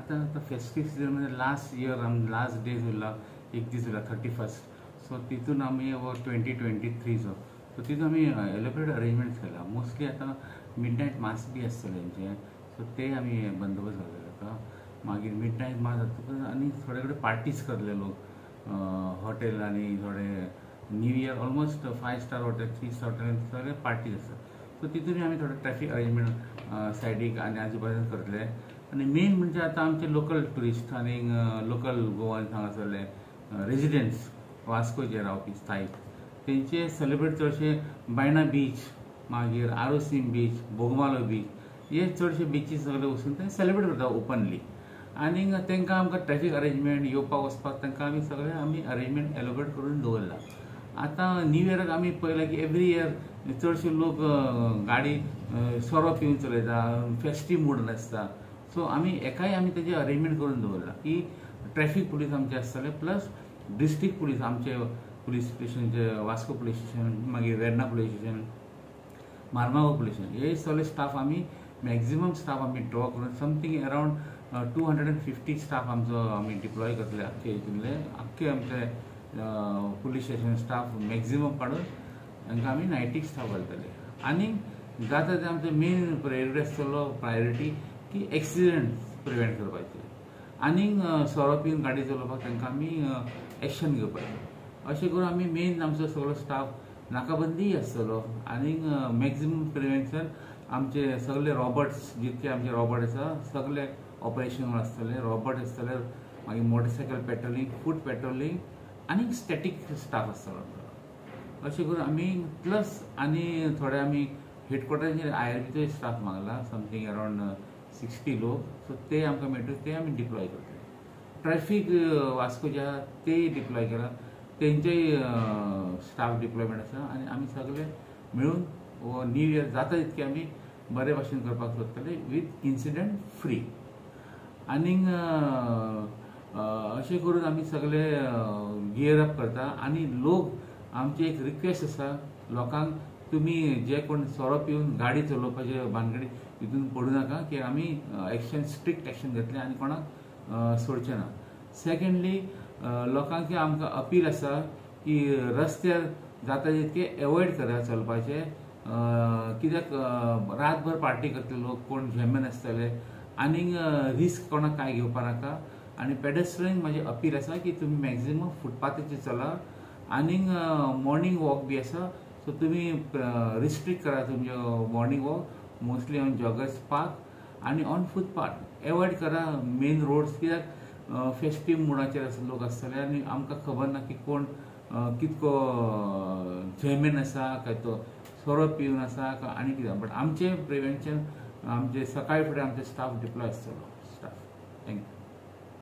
आतां आतां festive season म्हणजे लास्ट इयर आम लास्ट डेज उरला, एक दीस उरला 31, सो तितून आमी हो 2023चो, सो तितून आमी एलोबरेट अरेंजमेंट्स केला. मोस्टली आतां मिडनायट मास बी आसतलें तेंचें, सो ते आमी बंदोबस्त घातले ताका. मागीर मिडनायट मास जातकच आनी थोडे कडेन पार्टीज करतले लोक हॉटेल आनी थोडे new year almost 5 star hotel 3 star hotel सगळे पार्टीज आसता. सो तितून आमी थोडे ट्रॅफिक अरेंजमेंट सायडीक आनी आजूबाजून करतले. आनी मेन म्हणजे आतां आमचे लोकल ट्युरिस्ट आनी लोकल गोवन हांगासरले रेजिडेंट्स वास्कोचे रावपी स्थायीक तेंचे सेलिब्रेट चडशे बायणा बीच, मागीर आरोसीम बीच, बोगमालो बीच, हे चडशे बिचीस सगळे वचून ते सेलिब्रेट करता ओपनली. आनी तांकां आमकां ट्रॅफिक अरेंजमेंट येवपाक वचपाक तांकां आमी सगळे आमी अरेंजमेंट एलोबरेट करून दवरला. आतां न्यू इयराक आमी पळयलां की एवरी इयर चडशे लोक गाडी सोरो पिवन चलयता, फेस्टीव मूड आसता. सो आमी एकाय आमी तेजें अरेंजमेंट करून दवरला की ट्रॅफिक पुलीस आमचे आसतले, प्लस डिस्ट्रिक्ट पुलीस आमचे पुलीस स्टेशनचे वास्को पुलीस स्टेशन, मागीर Verna police station, Marmagao police station, हे सगळे स्टाफ आमी मॅक्झिमम स्टाफ आमी ड्रॉ करून समथींग अरावंड 250 स्टाफ आमचो आमी डिप्लॉय करतले आख्खे हितूंतले आख्खे आमचे पुलीस स्टेशन स्टाफ मॅक्झिमम काडून तांकां आमी नायटीक स्टाफ घालतले. आनी जाता ते आमचो मेन प्रायोरिटी आसतलो प्रायोरिटी की एक्सिडंट प्रिवेंट करपाचे आनीक सोरो पिवन गाडी चलोवपाक तांकां आमी एक्शन घेवपाचें. अशें करून आमी मेन आमचो सगळो स्टाफ नाकाबंदीय आसतलो आनीक मॅक्झिमम प्रिवेन्शन आमचे सगळे रॉबर्ट्स जितके आमचे रॉबर्ट आसा सगळे ऑपरेशनल आसतले, रॉबर्ट आसतले, मागीर मोटरसायकल पेट्रोलिंग, फूट पेट्रोलिंग आनी स्टॅटीक स्टाफ आसतलो. अशें करून आमी प्लस आनी थोडे आमी हेडक्वॉर्टराचेर IRBचो स्टाफ मागला समथींग अरावंड 60 लोक, सो ते आमकां मेळटले ते आमी डिप्लॉय करतले. ट्रॅफीक वास्को जे आसा तेय डिप्लॉय केला, तेंचेय स्टाफ डिप्लॉयमेंट आसा आनी आमी सगळे मेळून हो न्यू इयर जाता तितके आमी बरे भाशेन करपाक सोदतले विथ इन्सिडंट फ्री. आनीक अशें करून आमी सगळे गियर अप करता. आनी लोक आमची एक रिक्वेस्ट आसा लोकांक, तुमी जे कोण सोरो पिवन गाडी चलोवपाचे भानगडी हितून पडूं नाका की आमी एक्शन स्ट्रिक्ट एक्शन घेतले आनी कोणाक सोडचे ना. सेकेंडली लोकांक आमकां अपील आसा की रस्त्यार जाता तितके एवॉयड करा चलपाचें, कित्याक रातभर पार्टी करतले लोक, कोण झेमेन आसतले आनीक रिस्क कोणाक कांय घेवपा नाका. आनी पेडेस्ट्रियन म्हाजें अपील आसा की तुमी मॅक्झिमम फुटपाथाचेर चला आनीक मॉर्निंग वॉक बी आसा, सो तुमी रिस्ट्रिक्ट करा तुमचे morning walk mostly on joggers park आनी ऑन फुटपाथ. एवॉयड करा मेन रोड्स, कित्याक फेस्टीव मुडाचेर लोक आसतले आनी आमकां खबर ना की कोण कितको झेमेन आसा काय तो सोरो पिवन आसा काय आनी कितें. बट आमचें प्रिवेन्शन आमचे सकाळी फुडें आमचे स्टाफ डिप्लॉय आसतलो staff. Thank you.